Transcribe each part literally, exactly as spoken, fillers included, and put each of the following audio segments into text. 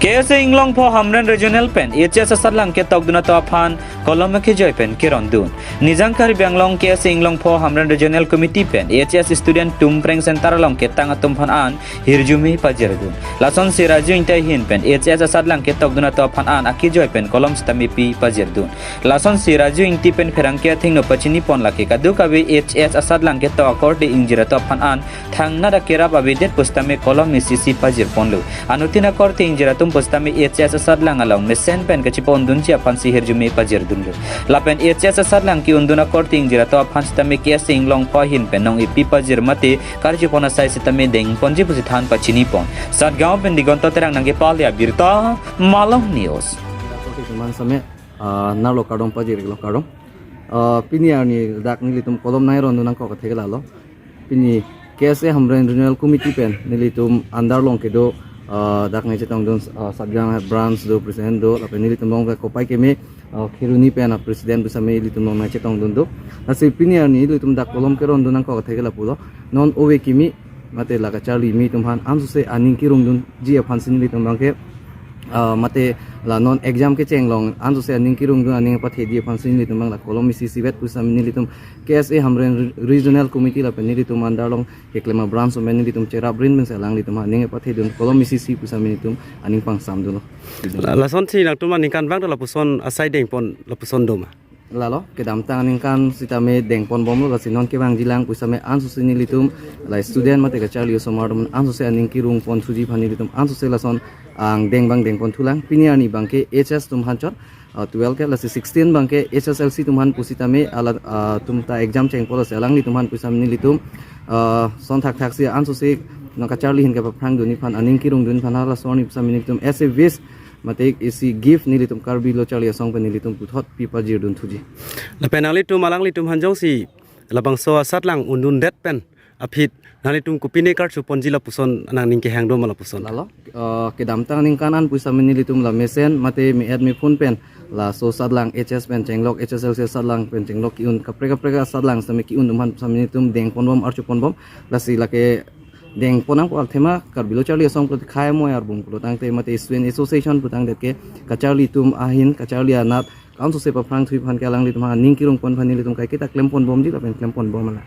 K S A Inglongpho Hamren Regional pen H S asatlang ketokdun atum aphan kolom akejoi pen kerondun. Nijang Karbi Anglong K S A Inglongpho Hamren Regional Committee pen H S student Tumpreng Center along ketang atum aphan an hirjume pajirdun. Lasonsi Raju Ingti ahin pen H S asatlang ketokdun atum aphan an akejoi pen kolom sitame pi pajirdun. Lasonsi Raju Ingti pen pherangke athengno pachini pon lake kadokave H S asatlang ketok akorte ingjir atum aphan an thangnat akerap avedet pusitame kolom isi isi pajir ponlo. Anuttin akorte ingjir atum pusitame H S asatlang along mesen pen kachepa-undunji aphansi hirjume pajirdunlo. Lapen H S asatlang ke-undun akorte ingjir atum aphan sitame K S A Inglongpho ahin pen nong-epi pajir mate karju pon asai sitame dengponji pusi than pachini pon. Satgaon pen Digonto Terang nangkepale abirta, Malong News. Teman same, ah, nalo kardom pajir lo kardom. Ah, pini arni dak nelitum kolom nai rondun nangkok athe ke lalo. Pini K S A Hamren Regional Committee pen nelitum under along kedo, ah, dak nai chetongdun, ah, Satgaon branch do, president do, lapen nelitum along ke kopai keme, ah, Kheroni pen a president pusitame nelitum along nai chetongdun do. Lasi pini arni nelitum dak kolom kerondun nangkok athe ke lapulo. Non ove kimi mate la kacharli kimi atum aphan ansose aning kerungdunji aphansi nelitum abangke, ah, mate la non exam kecheng along ansose aning kerungdun aning pathedi aphansi nelitum abang la kolom isi isivet pusitame nelitum K S A Hamren Re-, Regional Committee lapen nelitum under along keklem abranch atum nelitum cheraprin pensi alanglitum aning pathedun kolom isi isi pusitame nelitum aning pangsamdunlo. La-, lasonsi nangtum aningkanvang ta lapuson asai dengpon lapuson doma? Lalo, kedamtang aningkan sitame dengponbomlo, lasi non kevangjilang pusitame ansose nelitum la student mate kacharli osomar atum ansose aning kerung ponthuji aphan nelitum ansose lason angdeng abang dengponthulang. Pini arni abangke H S atum aphan chot, ah, twelve ke, lasi sixteen abangke H S L C atum aphan pusitame ala, ah, atum ta exam chengpo, lasi alanglitum aphan pusitame nelitum, ah, son thakthaksi ansose nang kacharli ahin kepaphrangdunji aphan aning kerungdunji aphan hala son arni pusitame nelitum as a wish mate isi gift nelitum Karbi Lo Charli Asong pen nelitum puthot pi pajirdunthuji. Lapen nanglitum alanglitum aphan jongsi labangso asatlang undundet pen aphi nanglitum kopine karju ponji lapuson nangning kehang doma lapuson? Lalo, eh, kedamtang aningkan an pusitame nelitum la mesen mate me-et mephun pen laso asatlang H S pen chenglok, H S L C asatlang pen chenglok ke-un kaprek kaprek asatlang sitame ke-un atum aphan pusitame nelitum dengponbom arjuponbom, lasi lake dengpon nangpo athema Karbi Lo Charli Asong pulote khei moi arbung pulo tangte mate student association pu tangdet ke kacharli atum ahin kacharli anat ansose paphrangthuji aphan ke alanglitum aning kerungpon aphan nelitum kaiketa klemponbomji lapen klemponbom ala.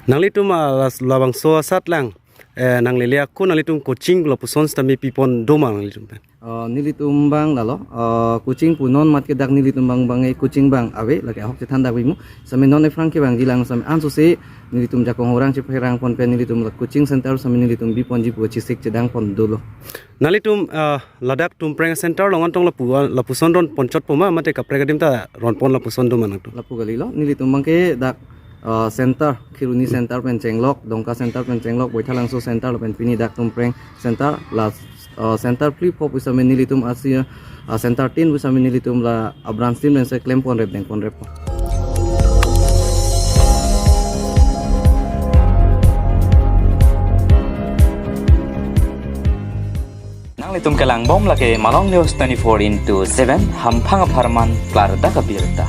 Nanglitum, ah, las-, labangso asatlang, eh, nanglele ako nanglitum coaching lapuson sitame pipon doma nanglitum pen? Ah, nelitum abang lalo, ah, coaching pu non mat ke dak nelitum abang abang, eh, coaching abang ave, lake ahok chethan dak bimu. Sitame non ephrang kevangjilang sitame ansose nelitum jakong orang chepherang pon pen nelitum la coaching center sitame nelitum biponji pu chesik chedang pon dolo. Nanglitum, ah, ladak Tumpreng center along antong lapu, ah, lapuson ronpon chotpo ma mate kaprek adim ta ronpon lapuson doma nangtum? Lapu kalilo, nelitum abangke dak, ah, center, Kheroni center pen chenglok, Dongka center pen chenglok, Boithalangso center lapen pini dak Tumpreng center la, ah, center phli pho pusitame nelitum asi, ah, center tin pusitame nelitum la abranch tin pensi klemponrep dengponrep. Nanglitum kelangbom lake Malong News twenty-four into seven, hamphang apharman klardak abirta.